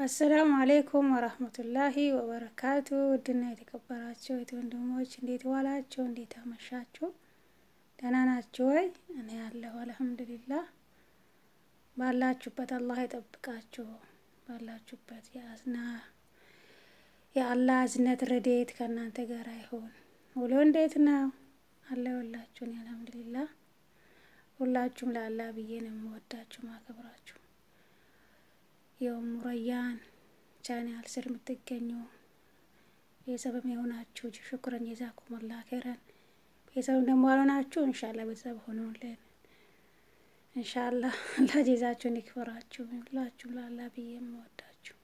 አሰላሙ አሌይኩም ወረህመቱላሂ ወበረካቱ። ውድና የተከበራችሁ እህት ወንድሞች፣ እንዴት ዋላችሁ? እንዴት አመሻችሁ? ደህና ናችሁ ወይ? እኔ ያለሁ አልሐምዱሊላህ። ባላችሁበት አላህ ይጠብቃችሁ። ባላችሁበት የአዝና የአላህ እዝነት ረድኤት ከእናንተ ጋር ይሁን። ውሎ እንዴት ነው? አለሁላችሁ። እኔ አልሐምዱሊላህ። ሁላችሁም ለአላህ ብዬ ነው የምወዳችሁ ማከብራችሁ። የኡሙ ረያን ቻናል ስር የምትገኙ ቤተሰብም የሆናችሁ ሽኩረን ጀዛኩሙላህ ኸይረን። ቤተሰብም ደግሞ አልሆናችሁ እንሻላ ቤተሰብ ሆኖልን እንሻላ አላህ ጀዛችሁን ይክፈራችሁ። ሁላችሁም ለአላህ ብዬ የምወዳችሁ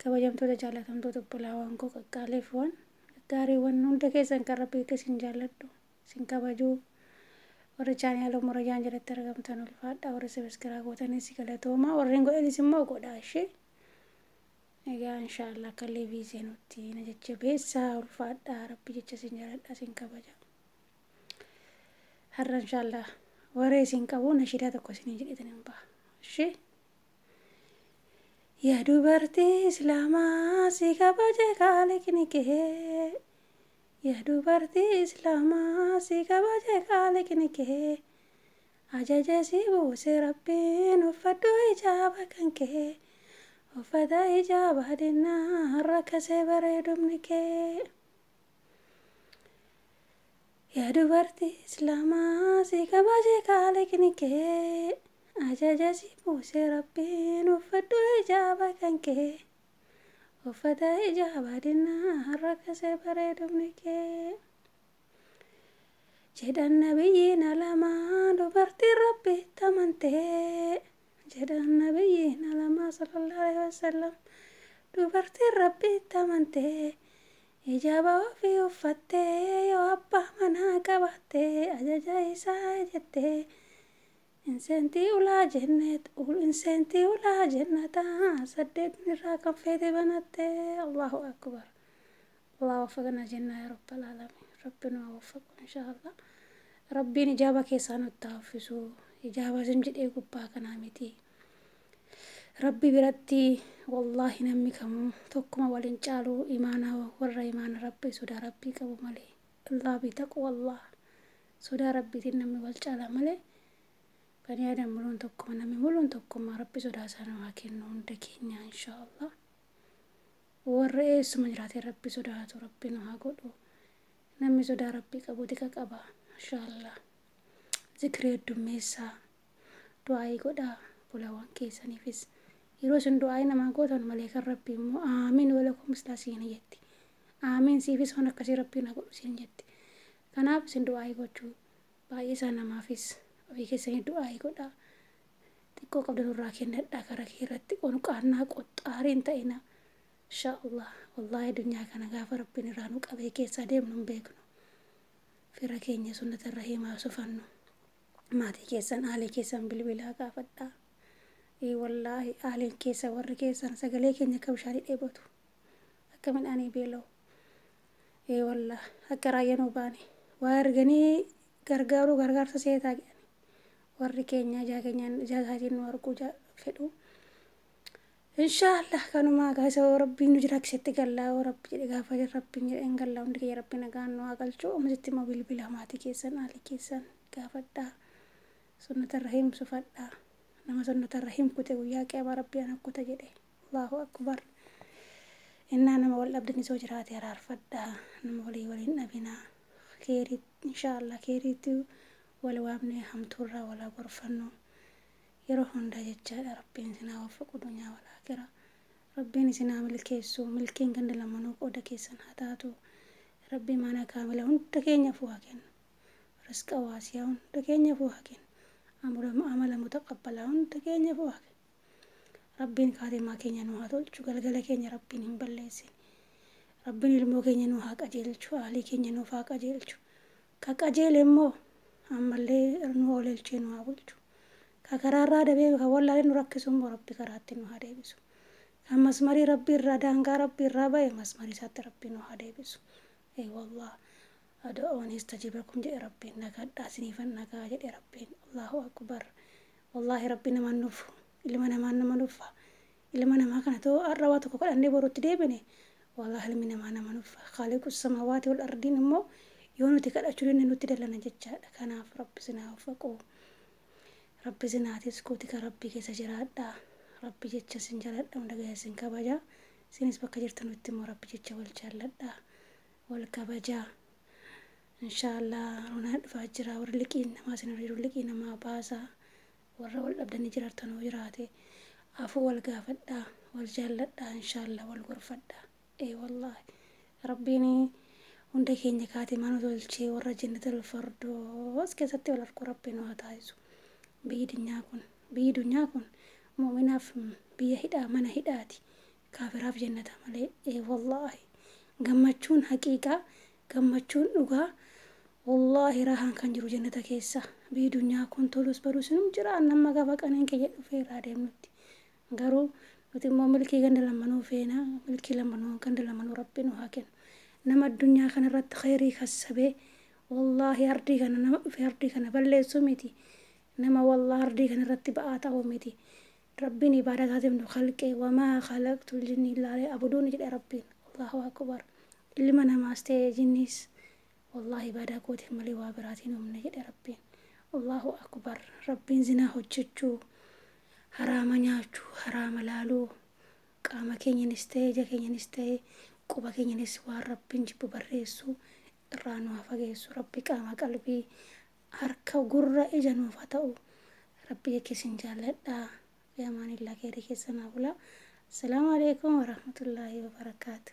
kabajamtoota jaalatamtoota obbolaawwan koo qaqqaaleefwan gaariiwwan hunda keessan kan rabbi isin jaalladhu isin kabajuu, warri chaanaala Umu Rayyaan jalatti argamtan ulfaadha. Warri subscribe gootanis galatooma, warreen godhanis immoo godhaa ishee. Egaa inshaallah akka live seenutti na jajjabeessaa. Ulfaadha, rabbi jecha isin jaaladha, isin kabaja. Har'a inshaallah waree isin qabu nashiidaa tokko isinii jedhetan hin baha ishee. Yaa dubartii Islaamaa, si kabaje kaaliqni kee. Yaa dubartii Islaamaa, si kabaje kaaliqni kee. Ajaja si buuse Rabbiin, uffadhu hijaaba kan kee. Uffata hijaabaa dinnaa rakkasee bareedumni kee. Yaa dubartii Islaamaa, si kabaje kaaliqni kee. Ajaja si buuse Rabbiin, uffadhu hijaaba kan kee. Uffata hijaabaa dinnaa rakkasee bareedumni kee. Jedhan nabiyyiin alamaa, dubartiin Rabbitti amantee. Jedhan nabiyyiin alamaa sallallahu alaihi wasallam, dubartiin Rabbitti amantee. Hijaaba ofii uffattee, yoo abbaa manaa qabaattee, ajaja isaa jettee. Inseentii ulaa jennet, inseentii ulaa jennataa saddeet irraa kan feete banattee. Allahu akbar. Allah waffaqna jennaa yaa rabbal aalamiin. Rabbi nu haa waffaqu inshaallah. Rabbiin hijaaba keessaa nutti haa uffisu. Hijaaba isin jedhee gubbaa kanaa miti. Rabbi biratti wallaahi namni kamuu tokkuma waliin caalu, imaana warra imaana Rabbii sodaa Rabbii qabu malee. Allah bi taqwallah. Sodaa Rabbiitiin namni wal caala malee. Bani Aadam muluun tokkuma, namni muluun tokkuma. Rabbi sodaa isaa nu haa kennu hunda keenya inshaallah. Warra eessuma jiraate Rabbi sodaatu Rabbi nu haa godhu. Namni sodaa Rabbii qabu tika qaba inshaallah. Zikrii heddummeessaa, du'aayii godhaa bulawwan keessaniifis. Yeroo isin du'aayii namaa gootan malee kan Rabbii immoo aamiin walakum mislaa siin jetti. Aamiin, siifis waan akkasii Rabbiin haa godhu siin jetti. Kanaaf isin du'aayii gochuu baay'ee isaa namaafis ofii keessanii du'aayii godhaa. Xiqqoo qabdan irraa kennadhaa, karaa keerratti qonqaannaa qoxxaariin ta'ina. Inshaallah wallaahi addunyaa kana gaafa Rabbiin irraa nu qabee keessaa deemnu hin beeknu. Fira keenya sunnata irra himaa sufannu. Maatii keessan, aalii keessan bilbilaa gaafadhaa. Wallaahi aaliin keessa warri keessan sagalee keenya akka bishaanii dheebotu. Akka midhaanii beela'u. Wallaahi akka raayyaa nuu baane. Waa arganii gargaaruu gargaarsa seetaa jedhani. Warri keenya ijaa keenyaan ijaa isaatiin nu arguu fedhu. Inshaallah kanumaa gaasa Rabbiin nu jiraachisetti gallaa, yoo Rabbi jedhe, gaafa Rabbiin jedheen gallaa. Hundi keenya Rabbi nagaan nu haa galchu. Ammasitti immoo bilbila maatii keessan, aalii keessan gaafadhaa. Sunnata irra himsufadhaa. Nama sunnata irra himkute guyyaa qiyaamaa Rabbi ana kuta jedhe. Allahu akbar. Innaa nama wal dhabdan isoo jiraate araarfadhaa. Nama walii waliin dhabinaa. Keerii inshaallah keeriitti wal waamnee hamtuurraa wal gorfannu. Yeroo hunda jechaadha. Rabbiin isin haa waffaqu dunyaa wal aakhira. Rabbiin isin haa milkeessu. Milkiin ganda lamanuu qooda keessan haa taatu. Rabbi mana kaamila hunda keenyaaf haa kennu. Rizqa waasiyaa hunda keenyaaf haa kennu. Amala mutaqabbalaa hunda keenyaaf haa kennu. Rabbiin kaatimaa keenya nu haa tolchu. Galgala keenya Rabbiin hin balleessin. Rabbiin ilmoo keenya nu haa qajeelchu. Aalii keenya nuuf haa qajeelchu. Ka qajeele immoo ammallee nu ooleelchee nu haa bulchu. Ka karaarraa dabee ka wallaalee nu rakkisu immoo Rabbi karaatti nu haa deebisu. Kan masmarii Rabbi irraa, daangaa Rabbi irraa ba'e, masmarii isaatti Rabbi nu haa deebisu. Ee wallah, ad'uuni astajib lakum jedhe Rabbiin, nagadhaa isiniifan nagaa jedhe Rabbiin. Allahu akbar. Wallaahi Rabbi namaan nufu, ilma namaan nama nufa. Ilma namaa kana ta'uu har'a waa tokko kadhannee borutti deebine, wallaahi ilmi namaa nama nuffa. Khaaliqu samaawaati wal ardiin immoo yoo nuti kadhachuu dinne nutti dallana jechaadha. Kanaaf Rabbi sinaa waffaqu. Rabbi sinaatis kuutika Rabbii keessa jiraadha. Rabbi jecha sin jaaladha, hunda gahee sin kabaja. Isinis bakka jirtanutti immoo Rabbi jecha wal jaalladha. Wal kabajaa. Inshaallah ronaa dhufaa jira. Warri liqii namaa sin jiru liqii namaa baasaa. Warra wal dhabdanii jiraattanuu jiraate afuu wal gaafadhaa, wal jaalladhaa, inshaallah wal gorfadhaa. Ee wallaahi Rabbiin hunda keenya kaatimaa nu tolchee warra jannatal fardoos keessatti wal argu Rabbiin nu haa taasisu. Biyyi dunyaa kun, biyyi dunyaa kun mu'minaaf biyya hidhaa, mana hidhaati. Kaafiraaf jannata malee. Ee wallaahi gammachuun haqiiqaa, gammachuun dhugaa, wallaahi raahaan kan jiru jannata keessa. Biyyi dunyaa kun tolus badus hinum jira, nama gaafa qaneen keenya dhufee irraa deemnutti. Garuu nuti immoo milkii ganda lamanuu feena, milkii lamanuu, ganda lamanuu Rabbi nu haa kennu. Nama addunyaa kanarratti khayrii kassabee, wallaahi ardii kana nama dhufe ardii kana balleessuu miti. Nama wallaahi ardii kanarratti ba'aa ta'uu miti. Rabbiin ibaadaa isaatiif nu khalqe, wamaa khalaqtul jinni illaa liya'buduun jedhe Rabbiin. Allahu akbar. Ilma namaas ta'e jinniis wallaahi ibaadaa kootiif malee waa biraatiin uumne jedhe Rabbiin. Allahu akbar. Rabbiin zinaa hojjechuu, haraama nyaachuu, haraama laaluu, qaama keenyanis ta'e ija keenyanis ta'e quba keenyanis waan Rabbiin jibbu barreessuu irraa nu haa fageessu. Rabbi qaama, qalbii, harka, gurra, ija nuuf haa ta'u. Rabbi jecha isin jaalladha. Fi amaanillaa keerii keessa naa bulaa. Assalaamu alaikum warahmatullaahi wabarakaatu.